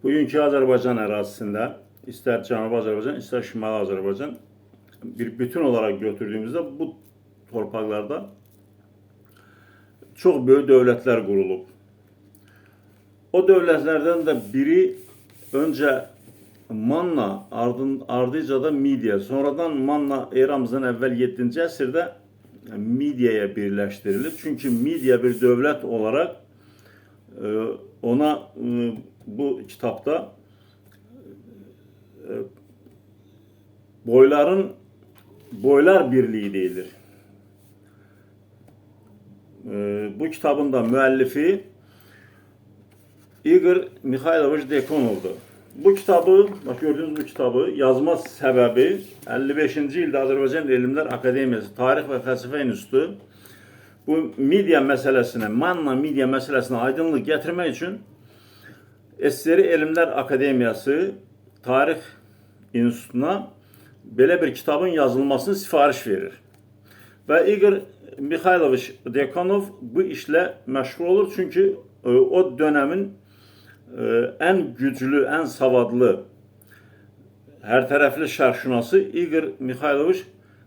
Bugünkü Azərbaycan ərazisində istər Cənubi Azərbaycan, istər Şimali Azərbaycan bir bütün olaraq götürdüyümüzdə bu torpaqlarda çox böyük dövlətlər qurulub. O dövlətlərdən də biri öncə Manna, ardıca da Midiya. Sonradan Manna eramızdan əvvəl 7-ci əsrdə Midiyaya birləşdirilib. Çünki Midiya bir dövlət olaraq ona bu kitabda boyların boylar birliyi deyilir. Bu kitabın da müəllifi Igor Mixayloviç Dekonovdur. Bu kitabı, bax gördüyünüz bu kitabı yazma səbəbi 55-ci ildə Azərbaycan Elmlər Akademiyası Tarix və Fəlsəfə İnstitutu bu Midiya məsələsinə, Manna Midiya məsələsinə aydınlıq gətirmək üçün SSR Elmlər Akademiyası Tarix İnstitutuna belə bir kitabın yazılmasını sifariş verir. Və Igor Mixayloviç Dekanov bu işlə məşğul olur. Çünki o dönəmin ən güclü, ən savadlı, hər tərəfli şərqşünası Igor Mixayloviç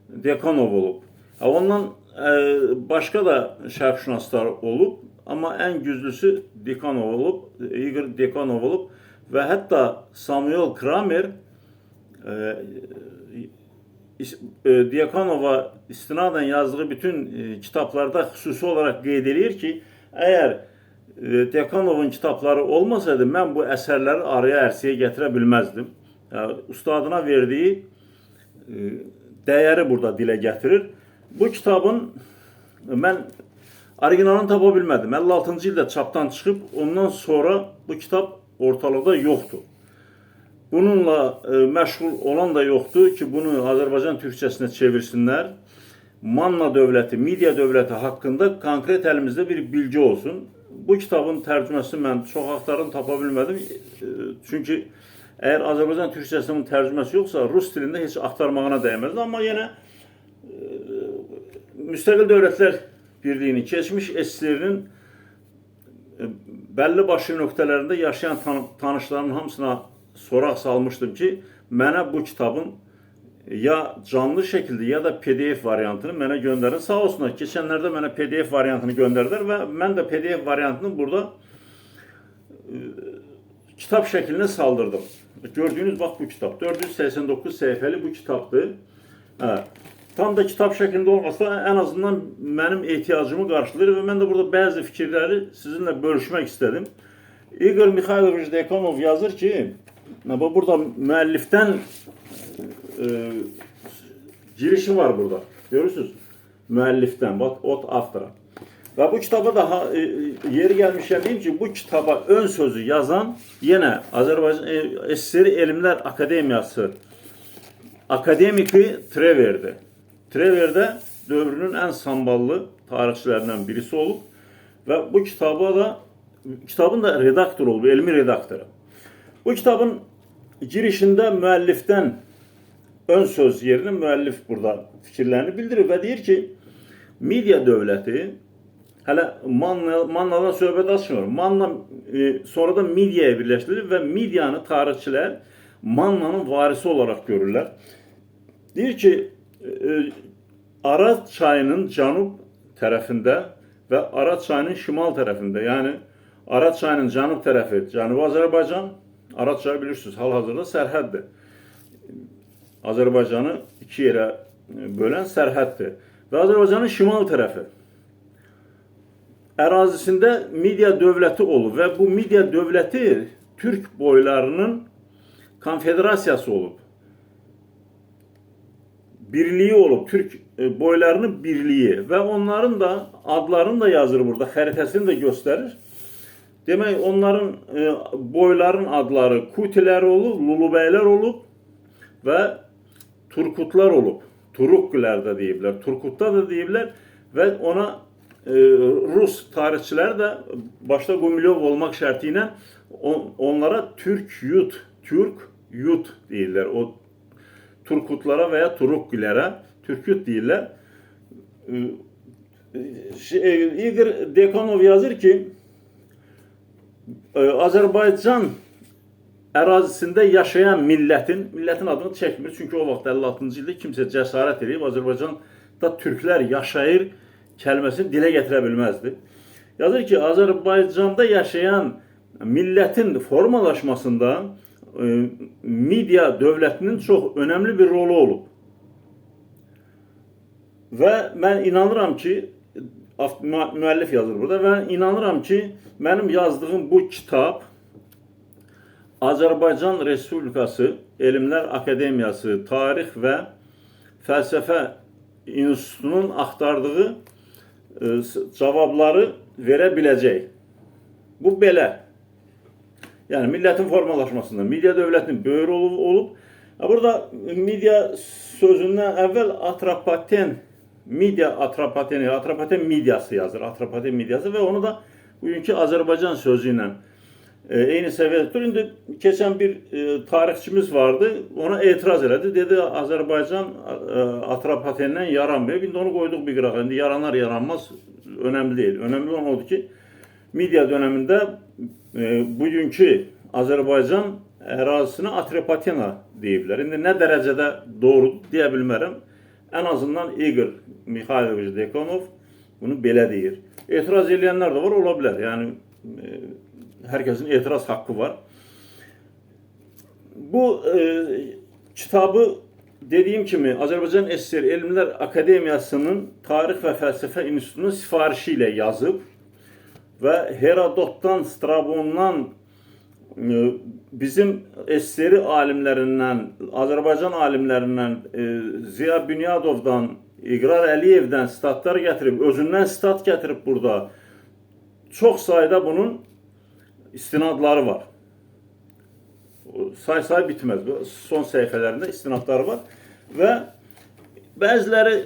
Dekanov olub. Ondan başqa da şərqşünaslar olub, amma ən güclüsü Dekanov olub, Igor Dekanov olub və hətta Samuel Kramer Diakonova istinadən yazdığı bütün kitablarda xüsusi olaraq qeyd eləyir ki, əgər Diakonovun kitabları olmasaydı mən bu əsərləri araya ərsəyə gətirə bilməzdim. Yəni, ustadına verdiyi dəyəri burada dilə gətirir. Bu kitabın mən orijinalını tapa bilmədim. 56-cı ildə çapdan çıxıb, ondan sonra bu kitab ortalıqda yoxdur. Bununla məşğul olan da yoxdur ki, bunu Azərbaycan türkçəsinə çevirsinlər. Manna dövləti, Midiya dövləti haqqında konkret əlimizdə bir bilgi olsun. Bu kitabın tərcüməsini mən çox axtardım, tapa bilmədim. Çünki əgər Azərbaycan türkçəsinin tərcüməsi yoxsa, rus dilində heç axtarmağına dəyməzdi. Amma yenə Müstəqil Dövlətlər Birliyinin keçmiş SSR-nin bəlli başlı nöqtələrində yaşayan tanışlarımın hamısına soraq salmışdım ki, mənə bu kitabın ya canlı şəkildə ya da PDF variantını mənə göndərin. Sağ olsunlar, keçənlərdə mənə PDF variantını göndərdilər və mən də PDF variantını burada kitab şəklinə saldırdım. Gördüyünüz bax bu kitab. 489 səhifəli bu kitabdır. Hə, tam da kitab şəklində olmasa ən azından mənim ehtiyacımı qarşılayır və mən də burada bəzi fikirləri sizinlə bölüşmək istədim. Igor Mixayloviç Dekanov yazır ki, burada müəllifdən girişi var burada. Görürsünüz? Müəllifdən, bax, ot avtora. Və bu kitaba daha yeri gəlmişkən deyim ki, bu kitaba ön sözü yazan yenə Azərbaycan SSR Elmlər Akademiyası akademiki Trever'dir. Trever də dövrünün ən samballı tarixçilərindən birisi olub və bu kitaba da kitabın da redaktoru olub, elmi redaktoru. Bu kitabın girişində müəllifdən ön söz yerinə müəllif burada fikirlərini bildirir və deyir ki, Midiya dövləti hələ Mannadan söhbət açmır. Manna sonradan Midiyaya birləşdirilir və Midiyanı tarixçilər Mannanın varisi olaraq görürlər. Deyir ki, Araz çayının cənub tərəfində və Araz çayının şimal tərəfində, yəni Araz çayının cənub tərəfi Cənubi Azərbaycan, Araz çayı bilirsiniz, hal-hazırda sərhəddir. Azərbaycanı iki yerə bölən sərhəddir. Və Azərbaycanın şimal tərəfi ərazisində Midiya dövləti olub və bu Midiya dövləti Türk boylarının konfederasiyası olub. Birliyi olub, Türk boylarının birliyi və onların da adlarını da yazır burada, xəritəsini də göstərir. Demək, onların boyların adları Kutilər olub, Lulubəylər olub və Turkutlar olub. Turukkulər də deyiblər, Turkutlar da deyiblər və ona Rus tarixçilər də başda Gumilyov olmaq şərti ilə onlara Türk-Yut, Türk-Yut deyirlər. O Turkutlara və ya Turukkulərə Türk-Yut deyirlər. Igor Dekanov yazır ki, Azərbaycan ərazisində yaşayan millətin adını çəkmir. Çünki o vaxt 56-cı ildə kimsə cəsarət eləyib Azərbaycanda türklər yaşayır kəlməsini dilə gətirə bilməzdi. Yazır ki, Azərbaycanda yaşayan millətin formalaşmasında Midiya dövlətinin çox önəmli bir rolu olub. Və mən inanıram ki, müəllif yazır burada, və inanıram ki, mənim yazdığım bu kitab Azərbaycan Respublikası Elmlər Akademiyası Tarix və Fəlsəfə İnstitutunun axtardığı cavabları verə biləcək. Bu belə. Yəni millətin formalaşmasında Midiya dövlətinin böyük rolu olub. Burada Midiya sözündən əvvəl Atropaten, Midiya Atropateni, Atropaten Midiyası yazır. Atropaten Midiyası və onu da bugünkü Azərbaycan sözü ilə eyni səviyyədə tutur. İndi keçən bir tarixçimiz vardı, ona etiraz elədi. Dedi, Azərbaycan Atropatenindən yaranmıyor. İndi onu qoyduq bir qırağa. İndi yaranar, yaranmaz önəmli deyil. Önəmli olan odur ki, Midiya dönəmində bugünkü Azərbaycan ərazisinə Atropatena deyiblər. İndi nə dərəcədə doğru deyə bilmərəm. Ən azından Igor Mixayloviç Dekanov bunu belə deyir. Etiraz eləyənlər də var, ola bilər. Yəni, hər kəsin etiraz haqqı var. Bu kitabı dediyim kimi Azərbaycan SSR Elmlər Akademiyasının Tarix və Fəlsəfə İnstitutunun sifarişi ilə yazıb və Herodotdan, Strabondan, bizim SSR alimlərindən, Azərbaycan alimlərindən, Ziya Bünyadovdan, İqrar Əliyevdən statlar gətirib, özündən stat gətirib burada. Çox sayda bunun istinadları var. Say-say bitməz. Son səhifələrində istinadları var. Və bəziləri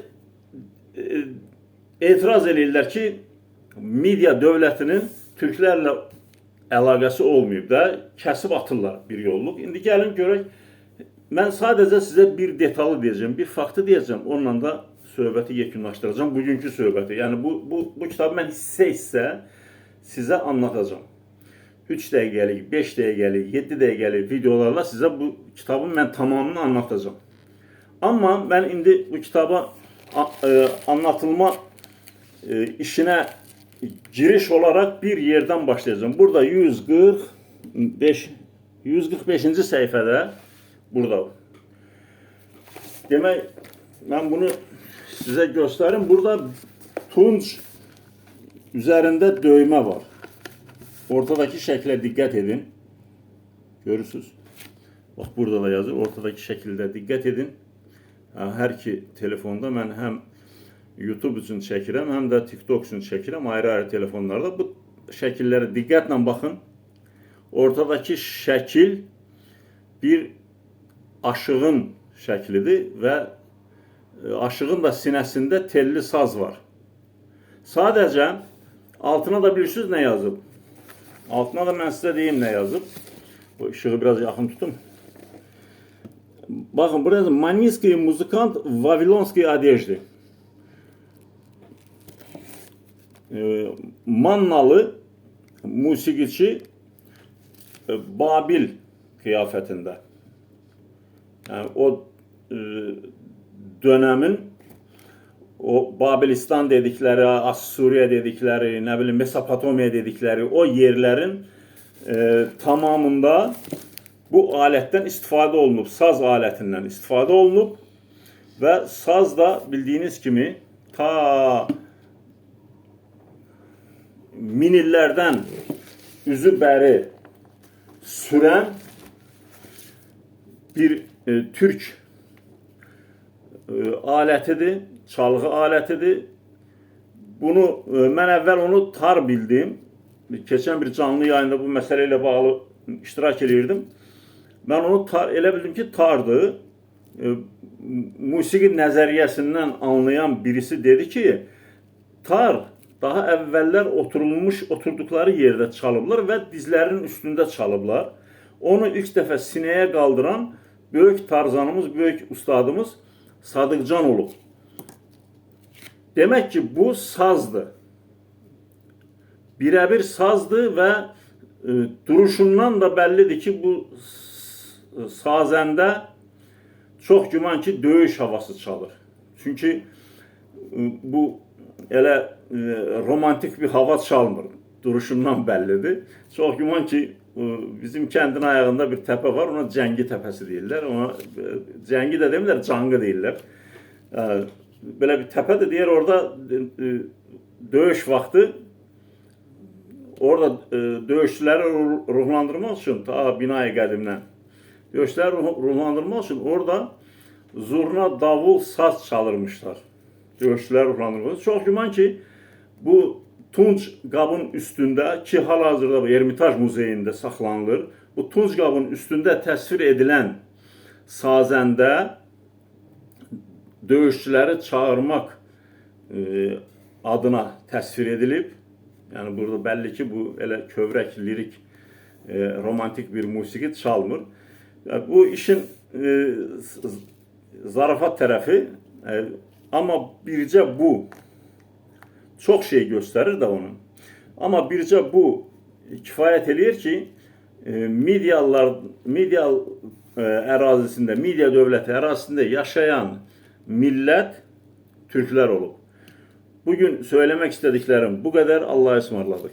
etiraz eləyirlər ki, Midiya dövlətinin türklərlə əlaqəsi olmayıb da, kəsib atırlar bir yolluq. İndi gəlin görək, mən sadəcə sizə bir detalı deyəcəm, bir faktı deyəcəm, onunla da söhbəti yekunlaşdıracağam, bugünkü söhbəti. Yəni bu kitabı mən hissə-hissə sizə anlatacağam. 3 dəqiqəlik, 5 dəqiqəlik, 7 dəqiqəlik videolarla sizə bu kitabın mən tamamını anlatacağam. Amma mən indi bu kitaba anlatılma işinə giriş olaraq bir yerdən başlayacağam. Burada 145-ci səhifədə burada. Demək, mən bunu sizə göstərim. Burada tunc üzərində döymə var. Ortadakı şəklə diqqət edin. Görürsünüz. Bax, burada da yazır. Ortadakı şəkildə diqqət edin. Hər iki telefonda mən həm YouTube üçün çəkirəm, həm də TikTok üçün çəkirəm ayrı-ayrı telefonlarda. Bu şəkillərə diqqətlə baxın. Ortadakı şəkil bir aşığın şəklidir və aşığın da sinəsində telli saz var. Sadəcə altına da bilirsiniz nə yazıb? Altına da mən sizə deyim nə yazıb. Bu işığı biraz yaxın tutum. Baxın, burada yazıb, Maniyskiy muzikant Vavilonskiy adejdi. Mannalı musiqiçi Babil qiyafətində. Yəni, o dönəmin o Babilistan dedikləri, Assuriya dedikləri, nə bilim Mesopotomiya dedikləri o yerlərin tamamında bu alətdən istifadə olunub, saz alətindən istifadə olunub və saz da bildiyiniz kimi ta min illərdən üzü bəri sürən bir türk alətidir, çalğı alətidir. Bunu mən əvvəl onu tar bildim. Keçən bir canlı yayında bu məsələ ilə bağlı iştirak eləyirdim. Mən onu tar, elə bildim ki, tardır. Musiqi nəzəriyyəsindən anlayan birisi dedi ki, tar daha əvvəllər oturduqları yerdə çalıblar və dizlərinin üstündə çalıblar. Onu ilk dəfə sinəyə qaldıran böyük tarzanımız, böyük ustadımız Sadıqcan olub. Demək ki, bu sazdır. Birəbir sazdır və Duruşundan da bəllidir ki, bu sazəndə çox güman ki, döyüş havası çalır. Çünki bu elə romantik bir hava çalmır. Duruşundan bəllidir. Çox güman ki, bizim kəndin ayağında bir təpə var, ona Cəngi təpəsi deyirlər. Ona Cəngi də demirlər, Canğı deyirlər. Belə bir təpədir. Deyir orada döyüş vaxtı orada döyüşçüləri ruhlandırmaq üçün ta binayı qədimdən döyüşçüləri ruhlandırmaq üçün orada zurna, davul, saz çalırmışlar. Döyüşçüləri ruhlandırmaq üçün. Çox güman ki, bu tunc qabın üstündə ki, hal-hazırda bu Ermitaj muzeyində saxlanılır. Bu tunc qabın üstündə təsvir edilən sazəndə döyüşçüləri çağırmaq adına təsvir edilib. Yəni burada bəlli ki, bu elə kövrək, lirik, romantik bir musiqi çalmır. Bu işin zarafat tərəfi, amma bircə bu çox şey göstərir də onun. Amma bircə bu kifayət eləyir ki, Midiyalılar, Midiya ərazisində, Midiya dövləti ərazisində yaşayan millət türklər olub. Bugün söylemek istediklerim bu kadar. Allah'a ısmarladık.